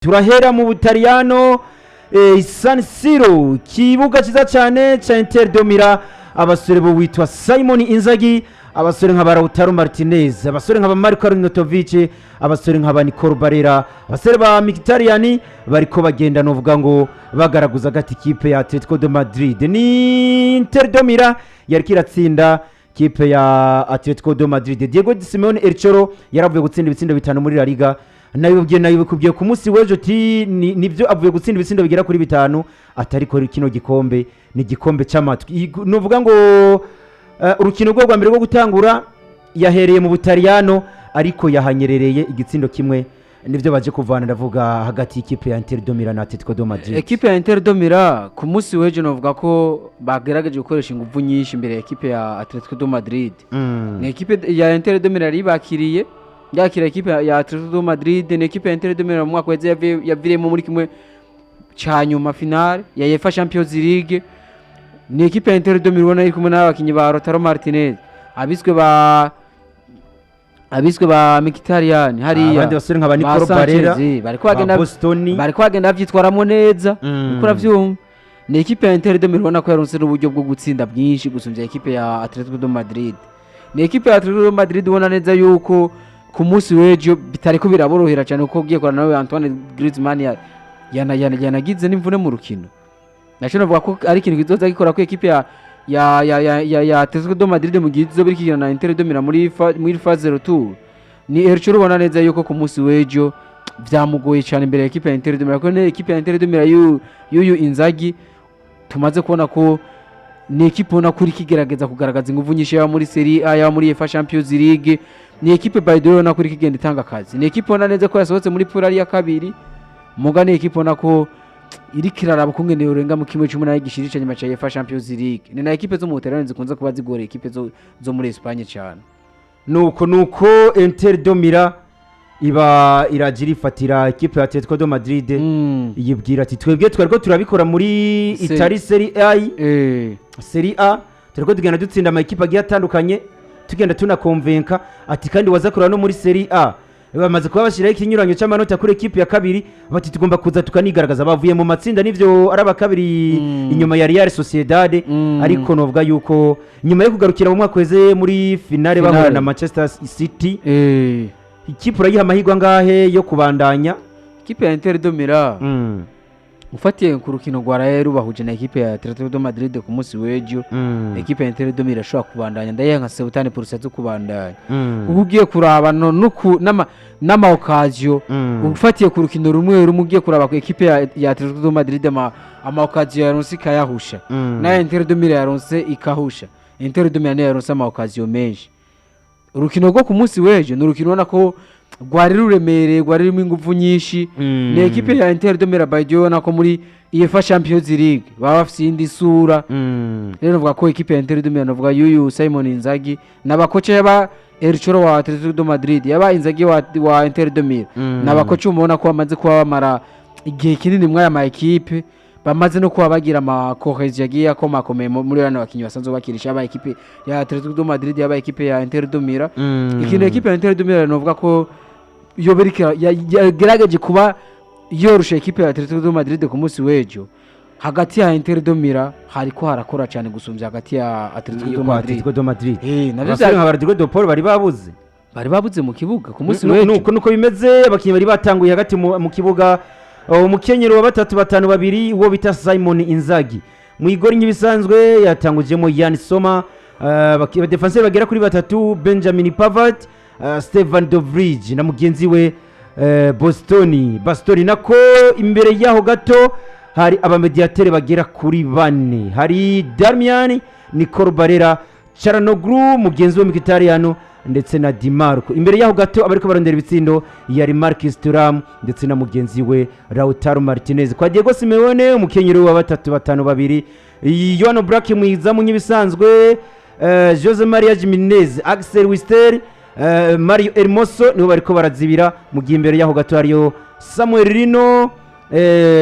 Turahera mu Butaliyano, San Siro, ikibuga cyiza cyane cya Inter de Milan. Abasore bo witwa Simon Inzaghi, abasore nka ba Lautaro Martinez, abasore nka ba Marko Arnautovic, abasore nka ba Nicolo Barella, abasore ba Mkhitaryan bariko bagenda, novuga ngo bagaraguza agati ikipe ya Atletico de Madrid. Ni Inter de Milan yariko iratsinda kipe ya Atletico de Madrid. Diego Simeone El Cholo yaravuye gutsinda ibitsindo bitanu muri La Liga. Nabibwiye ku munsi w'ejo ti nibyo, avuye gutsinda ibitsindo bigera kuri bitanu, atari ko kino gikombe ni igikombe cy'amatwi. Nuvuga ngo urukino rwo rwa mbere rwo gutangura yahereye mu Butaliyano, ariko yahanyerereye igitsindo kimwe, nibyo baje kuvana. Ndavuga hagati y'ikipe ya Inter de Milan na Atletico de Madrid. Ekipe ya Inter de Milan ku munsi w'ejo novuga ko bagerageje gukoresha ingufu nyinshi imbere ya ekipe ya Atletico de Madrid. Ni ekipe ya Inter de Milan yari bakiriye, yakira ekipe ya Atletico de Madrid. Ni ekipe ya Inter de Milan mu mwaka weze yaviriyemo muri kimwe ca nyuma, finale ya UEFA Champions League. Ni ekipe ya Inter de Milan ubona iri kumwe n'abakinyi ba Lautaro Martinez, abiswe ba Mkhitaryan hariya. Abandi basore nka ba ba Nicolo Barella, Sanchez, bariko ba bagenda Bostoni. Bariko bagenda bavyitwaramo neza. Uriko uravyumva, ni ekipe ya Inter de Milan ubona ko yaronse n'uburyo bwo gutsinda bwinshi gusumbya ekipe ya Atletico de Madrid. Ni ekipe ya Atletico de Madrid ubona neza yuko ku munsi w'ejo bitariko biraborohera cyane, kuko ugiye kurana nawe Antoine Griezmann yanagize n'imvune mu rukino. Naco navuga ko ari ikintu kizoza gikora ko ekipe ya Atletico de Madrid mu gihe izoba iriko ikina na Inter de Milan muri phase retour. Ni El Cholo ubona neza yuko ku munsi w'ejo vyamugoye cyane imbere ya ekipe ya Inter de Milan, kuko ni ekipe ya Inter de Milan y'uyu Inzaghi tumaze kubona ko ni ekipe ubona ko iriko igerageza kugaragaza ingufu nyinshi, yaba muri Serie A, yaba muri UEFA Champions League. Ni ekipe, by the way, ubona ko iriko igenda itanga akazi. Ni ekipe ubona neza ko yasohotse muri poule ari iya kabiri, muga ni ekipe ubona ko iriko iraraba ukungene yorenga mu kimwe c'umunani gishira ica nyuma ca UEFA Champions League. Ni na ekipe zo mu Butaliyani zikunze kuba zigora ekipe zo muri Espagne cyane. Nuko Inter de Milan iba iragira ifatira ekipe ya Atletico de Madrid, yibwira ati: "Twebwe twariko turabikora muri Italy Serie A, Serie A, turiko tugenda dutsinda ama ekipe agiye atandukanye, tugenda tunakonvenka." Ati kandi waza kureba no muri Serie A bamaze kuba bashyiraho ikinyuranyo cy'amanota kuri ekipe ya kabiri, bati tugomba kuza tukanigaragaza. Bavuye mu matsinda, nivyo ari aba kabiri inyuma ya Real Sociedad, ariko novuga yuko nyuma yo kugarukira mu mwaka weze muri finale bahura Finale. na Manchester City, ikipe urayiha amahirwe angahe yo kubandanya? Ekipe ya Inter de Milan, ufatiye ku rukino rwa Real bahuje na ekipe ya Atletico de Madrid ku munsi w'ejo, ekipe ya Inter de Milan irashobora kubandanya. Ndayiha nka 70% zo kubandanya, kuko ugiye kuraba no nuku n'ama occasion, ufatiye ku rukino rumwe rumwe, ugiye kuraba ku ekipe ya Atletico de Madrid, ama occasion yaronse ikayahusha, na Inter de Milan yaronse ikahusha. Inter de Milan niyo yaronse ama occasion menshi. Urukino rwo ku munsi w'ejo ni urukino ubona ko rwari ruremereye, rwari rurimo ingufu nyinshi. Ni ekipe ya Inter de Milan, by the way, ubona ko muri UEFA Champions League baba bafise iyindi sura. Rero navuga ko ekipe ya Inter de Milan, navuga yuyu Simon Inzaghi n'abakoca, yaba El Cholo wa Atletico de Madrid, yaba Inzaghi wa Inter de Milan, n'abakoca umubona ko bamaze kuba bamara igihe kinini muri aya ma ekipe, bamaze no kuba bagira ama cohésion agiye akomakomeye muri bano bakinyi basanzwe bakirisha, yaba ekipe ya Atletico de Madrid, yaba ekipe ya Inter de Milan. Ikintu ekipe ya Inter de Milan novuga ko yoba iriko yagerageje kuba yorusha ekipe ya Atletico de Madrid ku munsi w'ejo, hagati ya Inter de Milan hariko harakora cyane gusumbya hagati ya Atletico de Kwa Madrid. Atletico de Madrid. Navyo abasore nka Rodrigo de Paul bari babuze. Bari babuze mu kibuga ku munsi w'ejo. Nuko bimeze, abakinnyi bari batanguye hagati mu kibuga, umukenyero wa batatu batanu babiri, uwo bita Simon Inzaghi mu igori nk'ibisanzwe yatangujemo Yann Sommer, abadefanseri bagera kuri batatu: Benjamin Pavard, Stefan de Vrij na mugenzi we Bostoni Bastoni. Nako imbere yaho gato hari abamediatere bagera kuri bane: hari Darmian, Nicolo Barella, Calhanoglu, mugenzi we Mkhitaryan ndetse na Dimarco. Imbere yaho gato abariko barondera ibitsindo yari Marcus Thuram ndetse na mugenzi we Lautaro Martinez. Kwa Diego Simeone, umukenyero wa batatu batanu babiri, Jan Oblak mwizamu nk'ibisanzwe, Jose Maria Gimenez, Axel Witsel, Mario Hermoso nibo bariko barazibira, mu gihe imbere yaho gato hariyo Samuel Lino,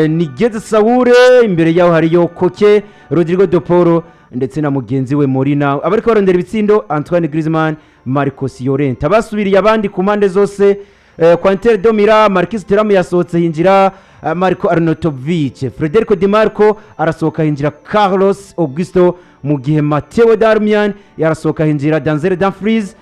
Nigeze Saure, imbere yaho hariyo Koke, Rodrigo de Paul ndetse na mugenzi we Molina. Abariko barondera ibitsindo: Antoine Griezmann, Marcos Llorente. Abasubiriye abandi ku mpande zose Kwa Inter de Milan, Marcus Thuram yasohotse, hinjira Marco Arnautovic. Federico Di Marco arasohoka, hinjira Carlos Augusto, mu gihe Matteo Darmian yarasohoka, hinjira Denzel Dumfries.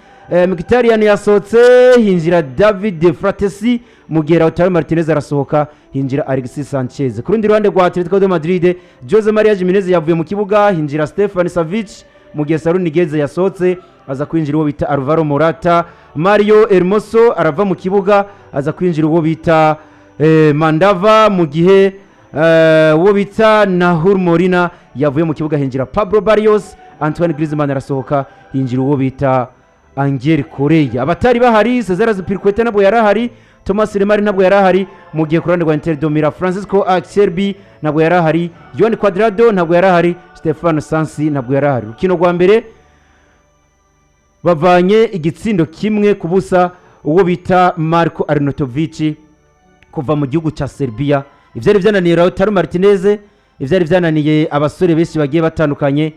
Mkhitaryan yasohotse, hinjira David Fratesi, mu gihe Lautaro Martinez arasohoka, hinjira Alexis Sanchez. Ku rundi ruhande rwa Atletico de Madrid, Jose Maria Gimenez yavuye mu kibuga, hinjira Stefan Savic, mu gihe Saul Niguez yasohotse, aza kwinjira uwo bita Alvaro Morata. Mario Hermoso arava mu kibuga, aza kwinjira uwo bita Mandava, mu gihe uwo bita Nahuel Molina yavuye mu kibuga, hinjira Pablo Barrios. Antoine Griezmann arasohoka, hinjira uwo bita Angel Correa. Abatari bahari: Cesar Azpilicueta ntabwo yari ahari, Thomas Lemar ntabwo yari ahari, mu gihe ku ruhande rwa Inter de Milan, Francisco Acerbi ntabwo yari ahari, Juan Cuadrado ntabwo yari ahari, Stefano Sensi ntabwo yari ahari. Urukino rwa mbere bavanye igitsindo 1-0, uwo bita Marco Arnautovic kuva mu gihugu cya Serbia. Ivyari vyananiye Lautaro Martinez, ivyari vyananiye abasore benshi bagiye batandukanye,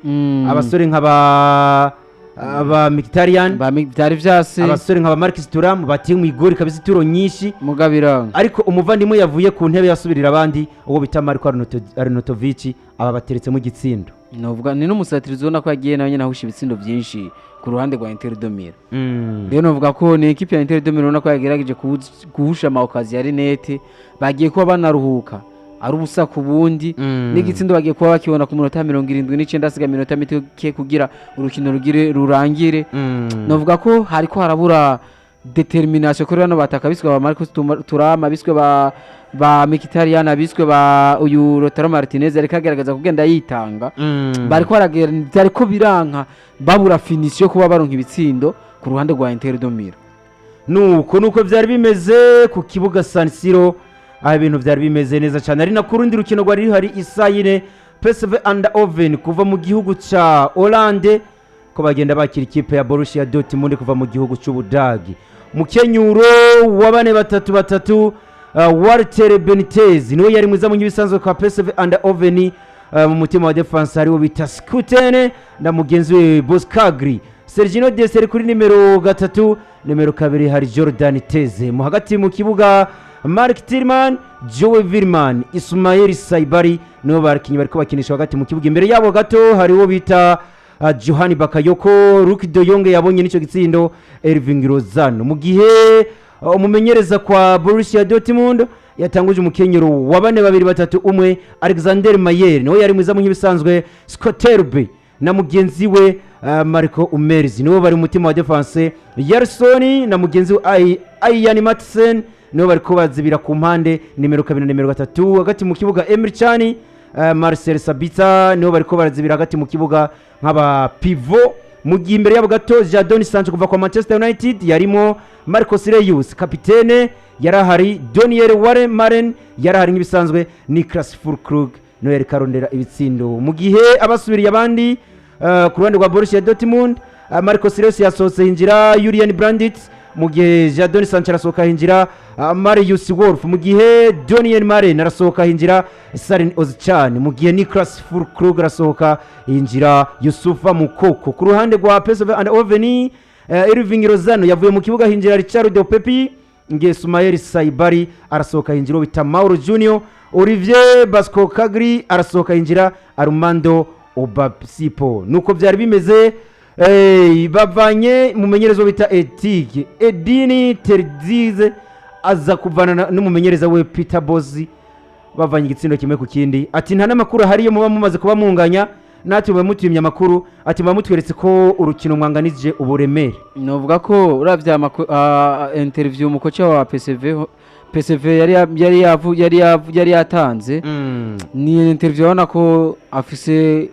abasore nk'aba aba Mkhitaryan, Byari vyase. Abasore nk'aba Marcus Thuram batiye mu igori kabisa ituro nyinshi, mugabiranga. Ariko umuvandimwe yavuye ku ntebe yasubirira abandi, uwo bita Marco Arnautovic, aba bateretsemo igitsindo. Novuga ni n'umusatirizi ubona ko yagiye nawe nyine ahusha ibitsindo byinshi ku ruhande rwa Inter de Milan. Rero novuga ko ni ekipe ya Inter de Milan ubona ko yagerageje guhusha ama occasions yari nette. Bagiye kuba banaruhuka ari 0-0, n'igitsindo bagiye kuba bakibona ku minota 79, asigaye iminota mike kugira urukino rugire rurangire. Novuga ko hariko harabura determination kuri bano bataka biswe ba Marcus Thuram, biswe ba Mkhitaryan, biswe ba uyu Lautaro Martinez ariko agerageza kugenda yitanga. Bariko baragenda, byariko biranka, babura finition yo kuba baronka ibitsindo ku ruhande rwa Inter de Milan. Nuko byari bimeze ku kibuga San Siro, aho ibintu byari bimeze neza cyane. Ari na ku rundi rukino rwari ruhari isaa 4, PSV Eindhoven kuva mu gihugu cya Hollande ko bagenda bakira ikipe ya Borussia Dortmund kuva mu gihugu cy'Ubudagi. Mukenyuro wa 4-3-3, Walter Benitez niwe yari mwiza mu nk'ibisanzwe kwa PSV Eindhoven. Mu mutima wa defense hariwo bita Schouten na mugenzi we Boscagli, Sergino Dest kuri nimero 3, nimero 2 hari Jordan Teze. Mu hagati mu kibuga, Mark Tillman, Joe Veerman, Ismail Saibari nibo bakinnyi bariko bakinisha hagati mu kibuga. Imbere yabo gato hariwo bita Johan Bakayoko, Luuk de Jong yabonye n'icyo gitsindo, Hirving Lozano. Mu gihe umumenyereza kwa Borussia Dortmund yatanguje umukenyero wa 4-2-3-1, Alexander Meyer niwe yari mwiza mu nk'ibisanzwe, Scotterbe na mugenzi we Marco Hummels niwe bari mu mutima wa defense, Yarson na mugenzi we Ian Maatsen niwe bari bazibira ku mpande nimero 2 na nimero 3. Hagati mu kibuga, Emre Can, Marcel Sabitzer niwe bariko barazibira hagati mu kibuga nk'aba pivot, mu gihe imbere yabo gato Jadon Sancho kuva kwa Manchester United yarimo, Marcos Reus kapitene yarahari, Donyell Warren Malen yarahari nk'ibisanzwe, Niklas Füllkrug niwe yari karondera ibitsindo. Mu gihe abasubiriye abandi ku ruhande rwa Borussia Dortmund, Marcos Reus yasohotse, hinjira Julian Brandt, mu gihe Jadon Sancho arasohoka, hinjira Marius Wolf, mu gihe Donyell Malen arasohoka, hinjira Salih Özcan, mu gihe Niklas Füllkrug arasohoka, hinjira Youssoufa Moukoko. Ku ruhande rwa PSV Eindhoven, Hirving Lozano yavuye mu kibuga, hinjira Ricardo Pepi, ngiye Ismail Saibari arasohoka, hinjira uwo bita Mauro Junior. Olivier Boscagli arasohoka, hinjira Armando Obasipo. Nuko byari bimeze. Bavanye mumenyereza bita Etike Edini Terzic aza kuvana n'umumenyereza we Peter Bosz, bavanye igitsindo 1-1. Ati nta n'amakuru ahari iyo muba mumaze kuba munganya, natwe muba mutwimye amakuru. Ati muba mutweretse ko urukino mwanganije uburemere. Novuga ko uravye interview umukoca wa PSV yari ya- yari yavu yari yavu yari yatanze, ni interview urabona ko afise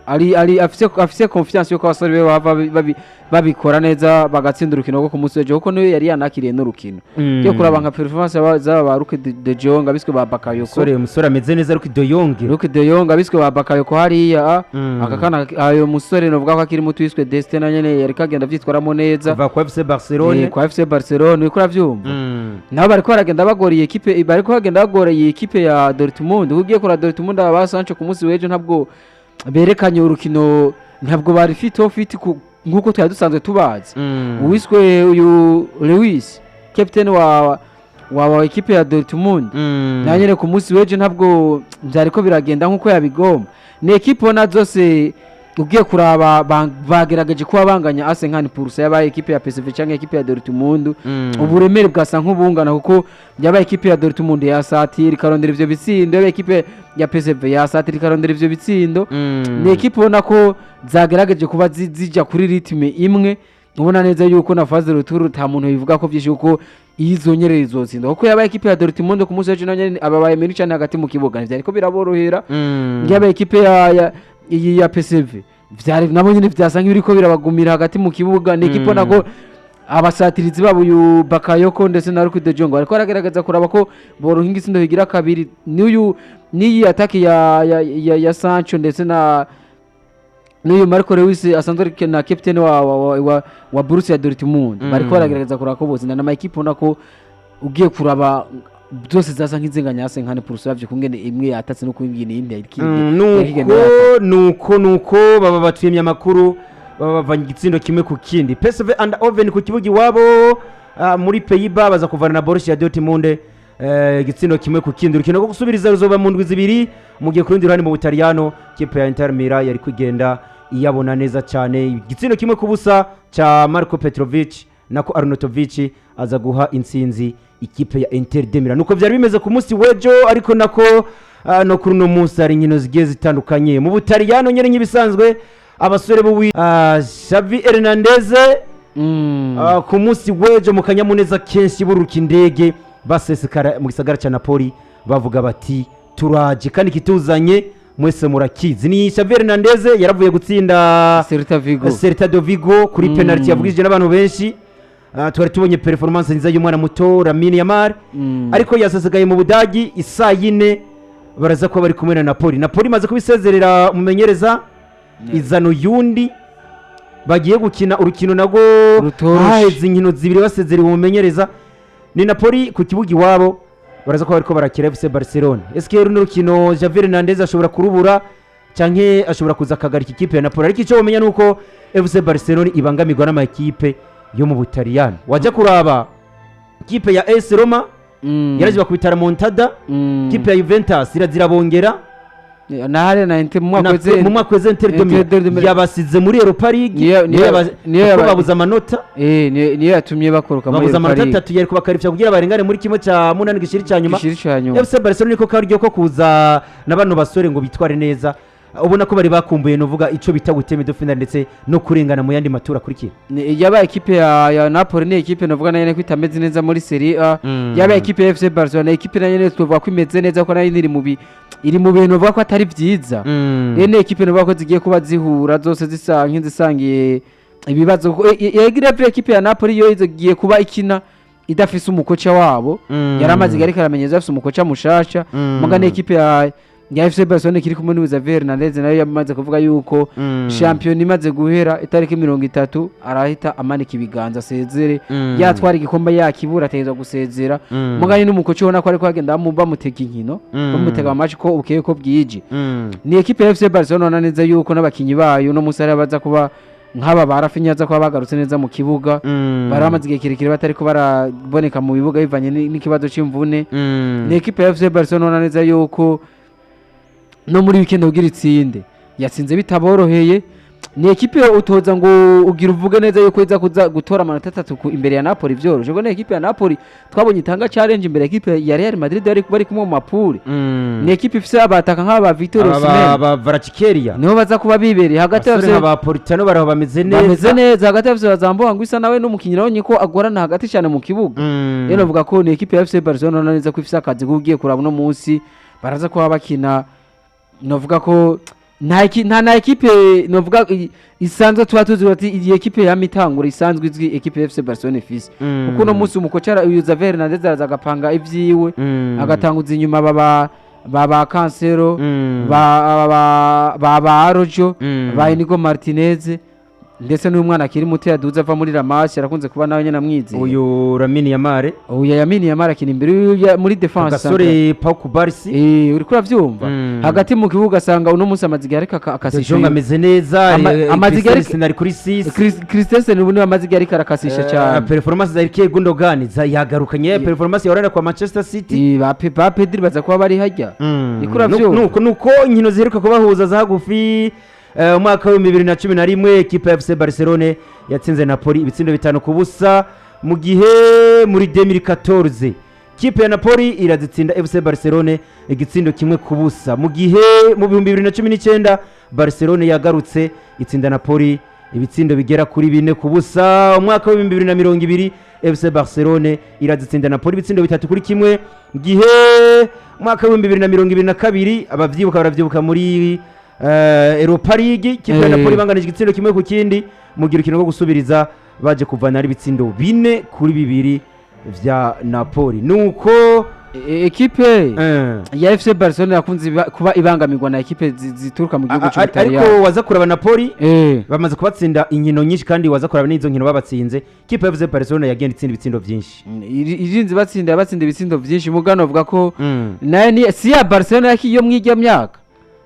ari afise confiance yuko abasore be bava babikora neza, bagatsinda urukino rwo ku munsi w'ejo, kuko niwe yari yanakiriye n'urukino. Yo kuraba nka performance z'aba ba Luuk de Jong, abiswe ba Bakayoko. Umusore ameze neza, Luuk de Jong. Luuk de Jong, abiswe ba Bakayoko hariya. Aka kana ayo musore novuga ko akiri muto yiswe Destin na nyene yari kagenda avyitwaramo neza. Kuva kwa FC Barcelone. Kwa FC Barcelone, uriko uravyumva? Nabo bariko baragenda bagora iyi ekipe, bariko bagenda bagora iyi ekipe ya Dortmund. Ugiye kora Dortmund, aba ba Sancho ku munsi w'ejo ntabwo berekanye urukino, ntabwo bari fit au fit nkuko twari dusanzwe tubazi. Uwiswe uyu Lewis captain wa ekipe ya Dortmund, na nyene ku munsi w'ejo ntabwo byariko biragenda nk'uko yabigomba. Ni ekipe ubona zose ugiye kuraba bagerageje kuba banganya ase nkani purusa, yabaye ekipe ya PSV cyangwa ekipe ya Dortmund, uburemere bwasa nk'ubungana, kuko yabaye ekipe ya Dortmund yasatira ikarondera ivyo bitsindo, yabaye ekipe ya PSV yasatira ikarondera ivyo bitsindo. Ni ekipe ubona ko zagerageje kuba zijya kuri rythme imwe, ubona neza yuko na phase retour nta muntu bivuga ko byinshi, kuko iyo izonyerera izotsinda, kuko yabaye ekipe ya Dortmund ku munsi w'ejo nayo nyene ababaye meni cyane hagati mu kibuga, ntivyariko biraborohera. Yabaye ekipe ya iyi ya PSV, vyari nabo nyene vyasa nk'ibiriko birabagumira hagati mu kibuga. Ni ekipe ubona ko abasatirizi babo, uyu Bakayoko ndetse na Luke de Jong, bariko baragerageza kuraba ko boronka igitsindo bigira kabiri, n'uyu n'iyi attaque ya Sancho ndetse na n'uyu Marco Reus asanzwe ari na captain wa Borussia Dortmund, bariko baragerageza kuraba ko botsinda. N'ama ekipe ubona ko ugiye kuraba byose zasa nk'izinganya hasi nkane purusa yavyo, kungene imwe yatatse no kuyingene iyindi yarikigenda yataka. Nuko baba batwimye amakuru, baba bavanye igitsindo kimwe ku kindi. PSV Eindhoven ku kibuga iwabo, muri Pays-Bas, baza kuvana na Borussia Dortmund igitsindo 1-1. Urukino rwo gusubiriza ruzoba mu ndwi 2. Mu gihe ku rundi ruhande mu Butaliyano, kipe ya Inter Milan yari kugenda iyabona neza cyane, igitsindo 1-0 cya Marco Petrovic nako Arnautovic aza guha intsinzi ikipe ya Inter de Milan. Nuko byari bimeze ku munsi w'ejo, ariko nako no kuri uno munsi hari inkino zigiye zitandukanye mu Butaliyano nyine nk'ibisanzwe. Abasore b'uwi Xavi Hernandez, ku munsi w'ejo mu kanyamuneza kenshi buruka indege basesekara mu gisagara cya Napoli, bavuga bati: "Turaje kandi kituzanye mwese murakizi." Ni Xavi Hernandez yaravuye gutsinda Celta Vigo. Celta de Vigo kuri penalty yavugije n'abantu benshi. Twari tubonye performance nziza y'umwana muto Lamine Yamal, ariko yasesekaye mu Budagi isaa 4 baraza kuba bari kumwe na Napoli. Napoli imaze kubisezerera umumenyereza, izana uyundi, bagiye gukina urukino nagwo Rutoroshe. Haheze inkino 2 basezerewe umumenyereza. Ni Napoli ku kibuga iwabo, baraza kuba bariko barakira FC Barcelona. Eske runo rukino Javier Hernandez ashobora kurubura canke ashobora kuza akagarika ikipe ya Napoli? Ariko icyo wamenya nuko FC Barcelona ibangamirwa n'amakipe yo mu Butaliyani. Wajya kuraba ikipe ya AS Roma, yaraje bakubita remontada. Ikipe ya Juventus irazira bongera Na hariya na Inter mu mwaka weze mu mwaka weze Inter de Inter de Milan Milan. yabasize muri Europa League. Niyo kuko babuze amanota. Niyo yatumye bakoroka muri Babuze Europa amanota League. 3 yari kubakarifya kugira barengane muri kimwe cya munani gishiri cya nyuma. Gishiri ca nyuma. FC Barcelona niko karyo ko kuza na bano basore ngo bitware neza, ubona ko bari bakumbuye nuvuga ico bita huitième de finale ndetse no kurengana mu yandi matura akurikira. Yabaye ekipe ya Napoli ni ekipe navuga nayo ko itameze neza muri Serie A. Yabaye ekipe ya FC Barcelona, ekipe nayo nyene tuvuga ko imeze neza, ko nayo iri mu bintu bavuga ko atari vyiza. Rero ni ekipe navuga ko zigiye kuba zihura zose zisa nk'izisangiye ibibazo, kuko yegira ekipe ya Napoli yo igiye kuba ikina idafise umukoca wabo. Yari amaze igihe ariko aramenyereza, afise umukoca mushasha. Muga ni ekipe ya FC Barcelona kiri kumwe n'Xavi Hernandez, nayo yamaze kuvuga yuko shampiyona imaze guhera itariki 30 arahita amanika ibiganza asezere. Yatwara igikombe, yakibura, ategerezwa gusezera. Mugani n'umukoci ubona ko ariko agenda bamutega inkino, bamutega amaci ko bukeye ko bwije. Ni ekipe ya FC Barcelona ubona neza yuko n'abakinyi bayo no munsi hariya baza kuba nk'aba ba Raphinha baza kuba bagarutse neza mu kibuga. Bari bamaze igihe kirekire batariko baraboneka mu bibuga bivanye n'ikibazo c'imvune. Ni ekipe ya FC Barcelona ubona neza yuko no muri weekend kugira itsinde yatsinze bitaboroheye. Ni ekipe utoza ngo ugira uvuge neza yuko iza kuza gutora amanota 3 imbere ya Napoli vyoroshe, kuko ni ekipe ya Napoli twabonye itanga challenge imbere ya ekipe ya Real Madrid bari kumwe mu mapure. Ni ekipe ifise abataka nk'aba Victor Osimhen, aba Kvaratskhelia niho baza kuba bibereye hagati. Abasore Bafise nka ba Politano baraho bameze neza. Bameze neza hagati. Bafise bazambuha ngo isa nawe n'umukinyi nawe ko agorana hagati cyane mu kibuga. Rero navuga ko ni ekipe ya FC Barcelona neza ko ifise akazi ko ugiye kuraba uno munsi baraza kuba bakina. Novuga ko nta na ekipe novuga isanzwe tuba tuzi ati iyi ekipe yama itangura isanzwe izwi ekipe ya FC Barcelona ifise, kuko uno munsi umukoca uyu Xavi Hernandez araza agapanga ivyiwe, agatanguza inyuma baba Cancelo, ba Araujo, ba Inigo Martinez. Ndetse n'uyu mwana akiri muto yaduze ava muri La Masia, arakunze kuba nawe nyene amwizeye. Uyu Lamine Yamal. Uyu Lamine Yamal akina imbere muri défense. Agasore Pau Cubarsi. Uriko uravyumva? Hagati mu kibuga asanga uno munsi amaze igihe ariko akasisha. De Jong ameze neza. Amaze igihe Christensen ari kuri 6. Christensen ubu niwe amaze igihe ariko arakasisha cyane. Performance za Ilkay Gundogan yagarukanye performance yahorana kwa Manchester City. Ba Pedri baza kuba bari hajya. Uriko uravyumva? Nuko inkino ziheruka kubahuza za hagufi, umwaka wa 2011 ekipa ya FC Barcelone yatsinze Napoli ibitsindo 5-0, mu gihe muri 2014 kipe ya Napoli irazitsinda FC Barcelone igitsindo 1-0, mu gihe mu 2019 Barcelone yagarutse itsinda Napoli ibitsindo bigera kuri 4-0. Umwaka wa 2020 FC Barcelone irazitsinda Napoli ibitsindo 3-1, mu gihe umwaka wa 2022, abavyibuka baravyibuka, muri Europa League kipe ya Napoli banganije igitsindo 1-1, mu gihe urukino rwo gusubiriza baje kuvana ari ibitsindo 4-2 vya Napoli. Nuko Ekipe ya FC Barcelona yakunze kuba ibangamirwa na ekipe zituruka mu gihugu ariko cy'Ubutaliyani. Waza kuraba Napoli bamaze kubatsinda inkino nyinshi, kandi waza kuraba n'izo nkino babatsinze, kipe ya FC Barcelona yagenda itsinda ibitsindo byinshi. Irinze batsinda, yabatsinda ibitsindo byinshi. Mugano avuga ko nayo ni si ya Barcelona yo mw'ijya myaka,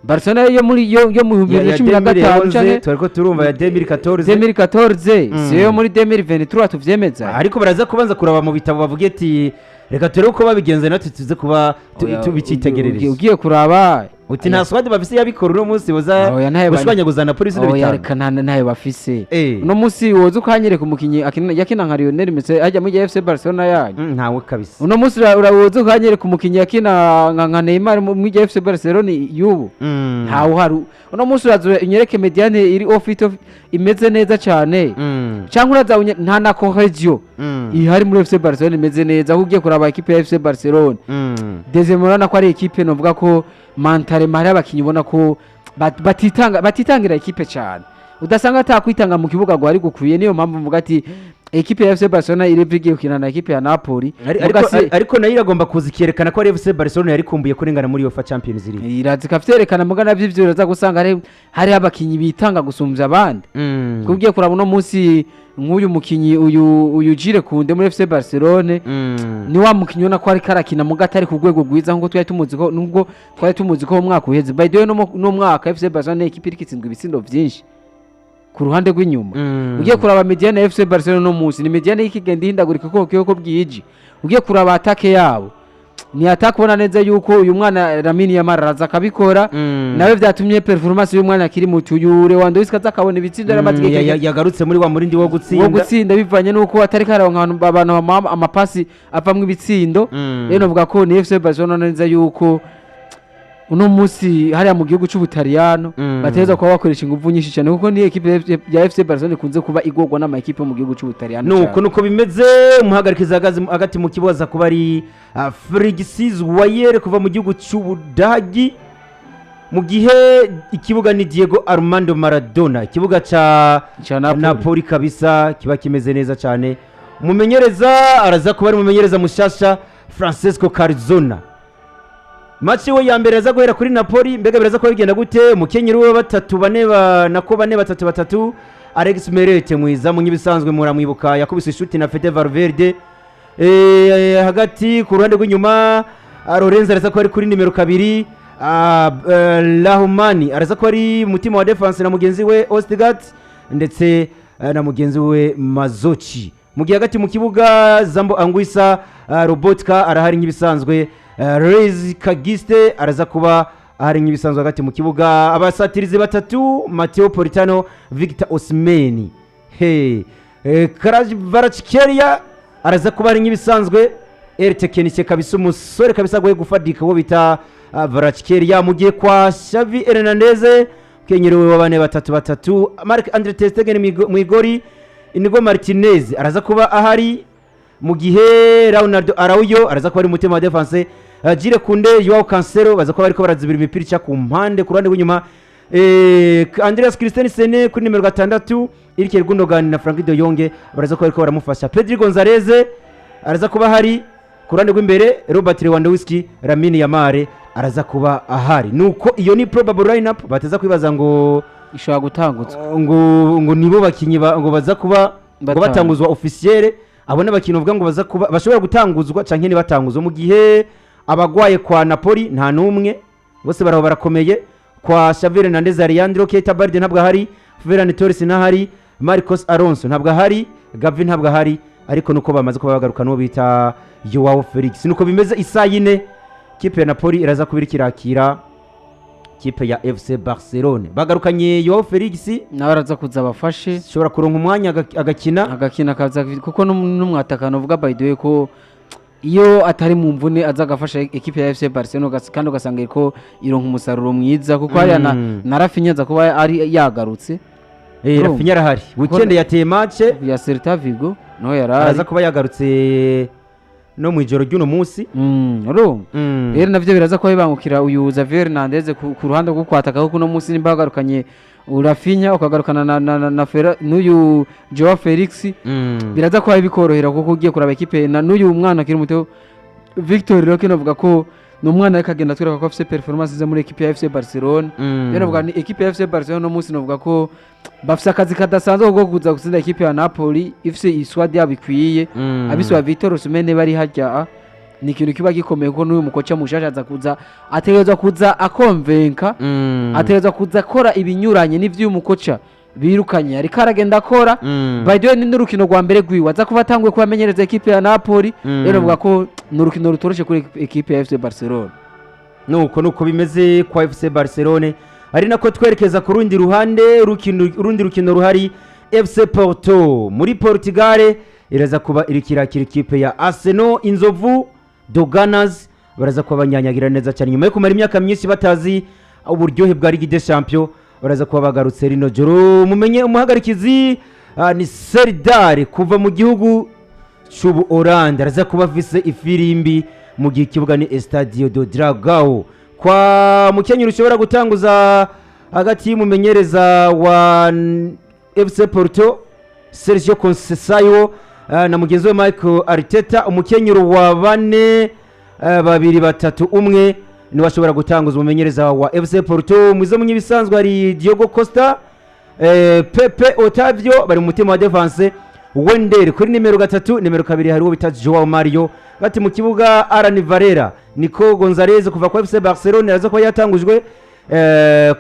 Barcelona yo muri yo mu 2015 canke Turiko turumva ya 2014. 2014, si yo muri 2023 tuvyemeza. Ariko baraza kubanza kuraba mu bitabo, bavuge ati reka turebe uko babigenze natwe tuze kuba Oya, tubicitegerereje. Ugiye kuraba Uti nta squad bafise yabikora uno munsi boza Oya, ntayo gushwanyaguza Napoli ibitsindo Oya, 5? reka, ntayo bafise. Uno munsi woza ukanyereka umukinyi yakina nka Lionel Messi ajya muri FC Barcelona yanyu? Ntawe kabisa. Uno munsi urawoza ukanyereka umukinyi yakina nka Neymar muri FC Barcelona y'ubu? Ntawe uhari. Uno munsi uraza unyereke médiane iri off it imeze neza cyane, cyangwa uraza nta na cohésion ihari muri FC Barcelona imeze neza. Aho ugiye kuraba ekipe ya FC Barcelona, deuxième, urabona ko ari ekipe novuga ko mentalement hari abakinyi ubona ko batitanga, batitangira ekipe cyane, udasanga atakwitanga mu kibuga guhari gukwiye. Niyo mpamvu mvuga ati ekipe ya FC Barcelona irevye igiye gukina na ekipe ya Napoli. Muga Ariko nayo iragomba kuza ikerekana ko ari FC Barcelona yari kumbuye kurengana muri UEFA Champions League. Iraza ikavyerekana, muga navyo ivyo uraza gusanga hari abakinyi bitanga gusumvya abandi. Kuko ugiye kuraba uno munsi nk'uyu mukinyi uyu Jules Koundé muri FC Barcelone, ni wa mukinyi ubona ko ariko arakina muga atari ku rwego rwiza nkuko twari tumuzi ko, nubwo twari tumuzi ko mu mwaka uheze. By the way, no mwaka FC Barcelona ni ekipe iriko itsindwa ibitsindo vyinshi ku ruhande rw'inyuma. Ugiye kuraba médiane ya FC Barcelona no munsi, ni médiane y'ikigenda ihindagurika uko bwije. Ugiye kuraba attaque yabo, ni attaque ubona neza yuko uyu mwana Lamine Yamal araza akabikora. Nawe vyatumye performance y'umwana akiri muto uyu Lewandowski aza akabona ibitsindo yaramaze igihe kirekire Yagarutse muri wa murindi wo wo gutsinda. gutsinda, bivanye nuko atari kararonka abantu bamuha amapasi avamwo ibitsindo. Rero novuga ko ni FC Barcelona neza yuko uno munsi hariya mu gihugu c'Ubutaliyano bategerezwa kuba bakoresha inguvu nyinshi cyane, kuko ni ekipe ya FC Barcelona ikunze kuba igorwa n'ama ekipe yo mu gihugu c'Ubutaliyano Nuko cane. nuko bimeze. Umuhagarikizi ahagaze hagati mu kibuga aza kuba ari Felix Zwayer kuva mu gihugu cy'Ubudagi, mu gihe ikibuga ni Diego Armando Maradona, ikibuga ca Ca Napoli. Napoli kabisa kiba kimeze neza cyane. Umumenyereza araza kuba ari umumenyereza mushasha Francesco Calzona. Match we ya mbere aza guhera kuri Napoli. Mbega biraza kuba bigenda gute? Umukenyero we batatu bane nako bane batatu batatu, Alex Meret mwiza mu nk'ibisanzwe, muramwibuka yakubise ishuti na Fede Valverde. Hagati ku ruhande rw'inyuma, Lorenzo araza kuba ari kuri nimero 2, Rahumani araza kuba ari mutima wa défense na mugenzi we Ostigard ndetse na mugenzi we Mazzocchi, mu gihe hagati mu kibuga Zambo Anguissa, Lobotka arahari nk'ibisanzwe, Reyes Kagiste araza kuba ahari nk'ibisanzwe hagati mu kibuga. Abasatirizi batatu, Matteo Politano, Victor Osimhen, he Kvaratskhelia araza kuba ari nk'ibisanzwe, Ertekenike kabisa, umusore kabisa agoye gufadika uwo bita Kvaratskhelia, mu gihe kwa Xavi Hernandez kenyerewe wa bane batatu batatu, Marc Andre ter Stegen mu igori, Inigo Martinez araza kuba ahari, mu gihe Leonardo Araujo araza kuba ari umutima wa défense, Jules Koundé, Joao Cancelo baza kuba bariko barazibira imipira ica ku mpande ku ruhande rw'inyuma, Andreas Christensen kuri nimero 6, Ilkay Gundogan na Frenkie de Jong baraza kuba bariko baramufasha, Pedri Gonzalez araza kuba ahari ku ruhande rw'imbere, Robert Lewandowski, Lamine Yamal araza kuba ahari. Nuko iyo ni probable lineup bateza kwibaza ngo Ishobora gutanguzwa. Ngo nibo bakinyi ngo baza kuba ngo Batanu. batanguzwa officiel. Abo n'abakinyi bavuga ngo baza kuba bashobora gutanguzwa canke ntibatanguzwe. Mu gihe abagwaye kwa Napoli nta numwe, bose baraho barakomeye. Kwa Xavi Hernandez, Alejandro Keita Balde ntabwo ahari, Ferran Torres ntahari, Marcos Alonso ntabwo ahari, Gavi ntabwo ahari, ariko nuko bamaze kuba bagaruka n'uwo bita Joao Felix. Nuko bimeze. Isaa 4 kipe ya Napoli iraza kuba iriko irakira kipe ya FC Barcelone. Bagarukanye Joao Felix. Nawe araza kuza abafashe. Ashobora kuronka umwanya agakina. Agakina akaza, kuko n'umwatakano uvuga, by the way, ko iyo atari mu mvune aza agafasha ekipe ya FC Barcelona, kandi ugasanga iriko ironka umusaruro mwiza, kuko hariya na Raphinha aza kuba ari yagarutse. Urumva? Raphinha arahari, weekend yateye match ya Celta Vigo niho yari ari. Araza kuba yagarutse no mu ijoro ry'uno munsi. Urumva rero navyo biraza kuba bibangukira uyu Xavier Hernandez ku ruhande rwo kwataka, kuko uno munsi nimba yagarukanye Raphinha, ukagarukana na Ferran n'uyu Joao Felix, biraza kuba bikorohera, kuko ugiye kuraba ekipe na n'uyu mwana akiri muto Victor Roque, novuga ko ni umwana ariko agenda atwereka ko afise performance nziza muri ekipe ya FC Barcelona. Rero novuga ni ekipe ya FC Barcelona no munsi novuga ko bafise akazi kadasanzwe ko kuza gutsinda ekipe ya Napoli ifise isquad yabo ikwiye. Abiswa Victor Osimhen bari harya ni ikintu kiba gikomeye, kuko n'uyu mukoca mushasha aza kuza, ategerezwa kuza akonvenka, ategerezwa kuza akora ibinyuranye n'ivy'uyu mukoca birukanye ariko aragenda akora. By the way, ni n'urukino rwa mbere rwiwe aza kuba atanguye kubamenyereza ekipe ya Napoli. Rero bavuga ko ni urukino rutoroshe kuri ekipe ya FC Barcelona. Nuko bimeze kwa FC Barcelone, ari nako twerekeza ku rundi ruhande. Urundi rukino ruhari, FC Porto muri Portugal iraza kuba iriko irakira ikipe ya Arsenal. Inzovu The Gunners baraza kuba banyanyagira neza cyane nyuma yo kumara imyaka myinshi batazi uburyohe bwa Ligue des Champions. Baraza kuba bagarutse rino joro. Mumenye umuhagarikizi ni Serdar kuva mu gihugu c'ubu Oranje, araza kuba afise ifirimbi, mu gihe ikibuga ni Estadio do Dragao. Kwa mukenyero ushobora gutanguza hagati y'umumenyereza wa FC Porto Sergio Conceição na mugenzi we Michael Arteta, umukenyero wa 4 2 3 1 niwe ashobora gutanguza umumenyereza wa FC Porto. Mwiza munyibisanzwe hari Diogo Costa, Pepe, Otavio bari mu mutima wa defense, Wendel kuri nimero 3, nimero 2 hari uwo bita Joao Mario. Bati mu kibuga Alan Varela, Nico Gonzalez kuva kwa FC Barcelona araza kuba yatangujwe,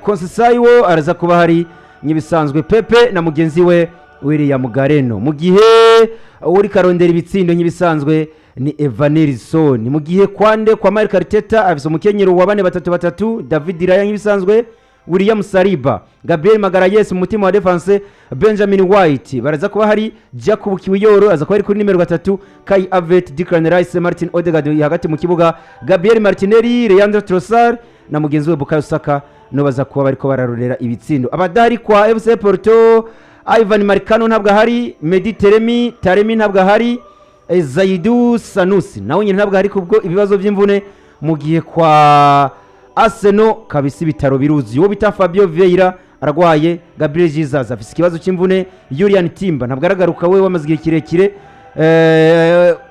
Conceição araza kuba hari nyibisanzwe, Pepe na mugenzi we William Gareno, mu gihe uri karondera ibitsindo nk'ibisanzwe ni Evanilson. Mu gihe kwande kwa Michael Arteta afise umukenyero wa 4 3 3, David Raya nk'ibisanzwe, William Saliba, Gabriel Magalhaes mu mutima wa defense, Benjamin White baraza kuba hari, Jacob Kiwior aza kuba ari kuri nimero 3, Kai Havertz, Declan Rice, Martin Odegaard hagati mu kibuga, Gabriel Martinelli, Leandro Trossard na mugenzi we Bukayo Saka no baza kuba bariko bararorera ibitsindo. Abadahari kwa FC Porto, Ivan Marcano ntabwo ahari, Mehdi Taremi ntabwo ahari, Zaidu Sanusi nawe nyine ntabwo ahari kubwo ibibazo by'imvune. Mu gihe kwa Arsenal kabisa ibitaro biruzuye. Uwo bita Fabio Vieira aragwaye, Gabriel Jesus afise ikibazo cy'imvune, Julian Timber ntabwo aragaruka we wamaze igihe kirekire,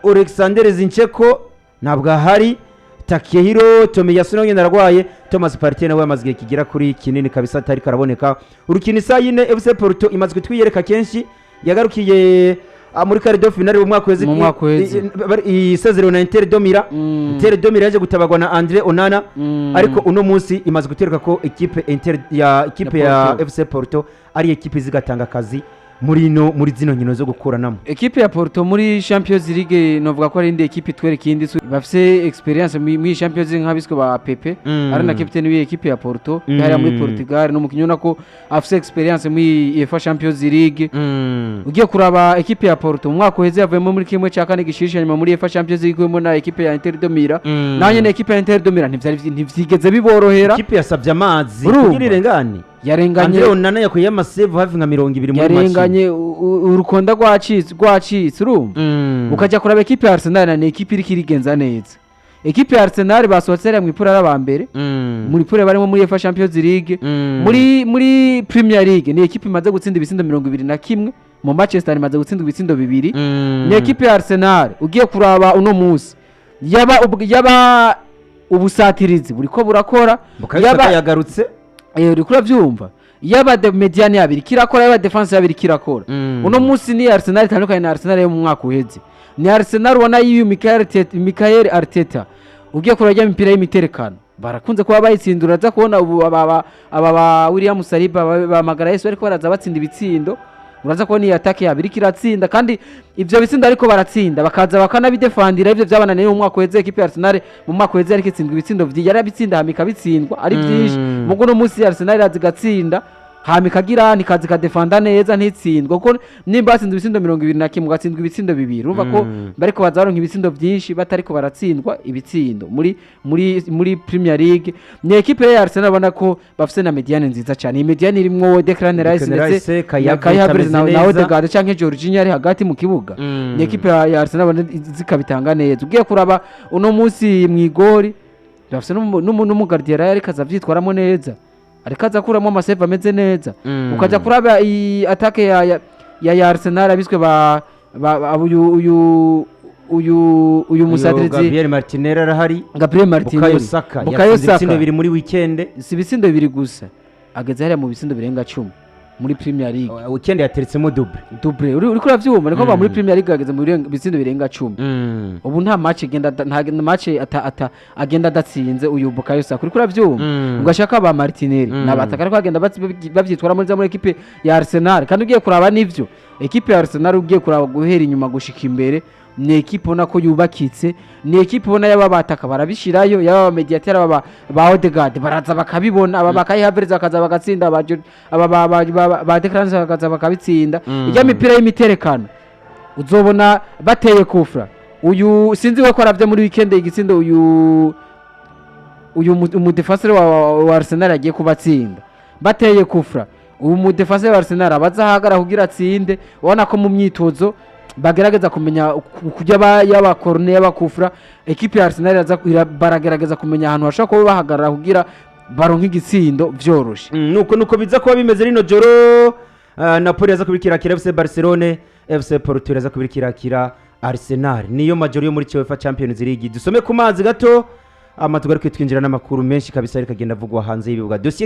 Alexander Zinchenko ntabwo ahari, Takehiro Tomiyasu nawe nyine aragwaye, Thomas Partey nawe yamaze igihe kigera kuri kinini kabisa atari karaboneka. Urukino isaha 4. FC Porto imaze kutwiyereka kenshi, yagarukiye muri quart de finale mu mwaka uheze. Mu mwaka uheze. Isezerewe na Inter de Milan. Inter de Milan yaje gutabagwa na Andre Onana. Ariko uno munsi imaze gutereka ko ikipe Inter ya ikipe Ya ya Porto. FC Porto ari ikipe zigatanga akazi muri zino nkino zo gukuranamo. Ekipe ya Porto muri Champions League novuga ko ari indi ekipe itwereka iyindi sura, bafise experience muri Champions League nk'abiswe ba Pepe, ari na captain w'iyi ekipe ya Porto hariya muri Portugal, n'umukinnyi ubona ko afise experience muri UEFA Champions League. Ugiye kuraba ekipe ya Porto mu mwaka uheze yavuyemo muri 1/4 gishirisha nyuma muri UEFA Champions League ikuyemo na ekipe ya Inter de Milan. Naho nyene ekipe ya Inter de Milan ntivyigeze biborohera. Ikipe yasabye amazi Urumva? kugira irengane. Yarenganye. Andre Onana yakuye amasave hafi nka 20 muri match. Yarenganye urukonda rwacitse, urumva? Ukajya kuraba ekipe ya Arsenal, ni ekipe iriko irigenza neza. Ekipe ya Arsenal basohotse hariya mu ipura y'aba mbere, muri poule barimo muri UEFA Champions League. Muri Premier League ni ekipe imaze gutsinda ibitsindo 21, mu Manchester imaze gutsinda ibitsindo 2. Ni ekipe ya Arsenal ugiye kuraba uno munsi, yaba ubusatirizi buriko burakora. Bukayo Saka yagarutse. Uriko uravyumva, Yaba médiane yabiri kirakora, yaba défense yabiri kirakora. Uno munsi ni Arsenal itandukanye na Arsenal yo mu mwaka uheze. Ni Arsenal ubona yiyu Mikel Arteta, ugiye kurajya imipira y'imiterekano barakunze kuba bayitsindura. Uraza kubona ubu aba ba William Saliba, ba Magalhaes bariko baraza batsinda ibitsindo. Uraza kubona iyi attaque yabo iriko iratsinda, kandi ivyo bitsindo ariko baratsinda bakaza bakanabidefandira. Ivyo byabananiye mu mwaka uheze. Ekipe ya Arsenal mu mwaka uheze yariko itsindwa ibitsindo yarabitsinda hama ikabitsindwa ari byinshi. Mugo uno munsi Arsenal iraza igatsinda, hama ikagira ntikaza ikadefanda neza, ntitsindwa, kuko nimba batsinze ibitsindo 21, ugatsindwa ibitsindo 2, urumva ko bariko baza baronka ibitsindo byinshi batariko baratsindwa ibitsindo muri Premier League. Ni ekipe ya Arsenal ubona ko bafise na médiane nziza cyane. Iyi médiane irimwo Declan Rice Declan ndetse Rice, Kai na Kai Havertz Havertz ameze na neza. Odegaard canke Jorginho ari hagati mu kibuga. Ni ekipe ya Arsenal ubona zikabitanga neza. Ugiye kuraba uno munsi mw'igori bafise n'umugardien ariko aza avyitwaramo neza, ariko aza akuramo amasave ameze neza. Ukajya kuraba iyi attaque ya Arsenal, abiswe ba uyu musatirizi. Gabriel Martinelli arahari. Gabriel Martinelli. Bukayo Saka Bukayo yatsinze ibitsindo Saka. 2 muri weekend. Si ibitsindo 2 gusa, ageze hariya mu bitsindo birenga 10 muri Premier League. Weekend yateretsemo double. Double, uriko uravyumva, niko muri Premier League ageze mu bitsindo birenga 10. Ubu nta match agenda nta match agenda adatsinze uyu Bukayo Saka, uriko uravyumva. Ugashaka ba Martinelli nabataka ariko bagenda bavyitwaramo neza muri ekipe ya Arsenal. Kandi ugiye kuraba nivyo ekipe ya Arsenal, ugiye kuraba guhera inyuma gushika imbere, ni ekipe ubona ko yubakitse. Ni ekipe ubona yaba bataka barabishirayo, yaba abamediateri, aba ba Odegaard baraza bakabibona, aba ba Kai Havertz bakaza bagatsinda, aba ba Declan Rice bakaza bakabitsinda. Ijya mipira y'imiterekano uzobona bateye kufra uyu, sinzi we ko aravye muri weekend igitsindo uyu umudefenseur wa Arsenal agiye kubatsinda. Bateye kufra uyu mudefenseur wa Arsenal abaza ahagara kugira atsinde. Ubona ko mu myitozo bagerageza kumenya kujya yaba corner, yaba kufra, ekipe ya Arsenal baragerageza kumenya ahantu bashobora kuba bahagarara kugira baronke igitsindo vyoroshe. Nuko biza kuba bimeze rino joro. Napoli yaza kubirikira FC Barcelone, FC Porto yaza kubirikira Arsenal. Niyo majoro yo muri UEFA Champions League. Dusome ku mazi gato amatugaruke twinjira n'amakuru menshi kabisa ariko agenda avugwa hanze y'ibibuga. Dossier.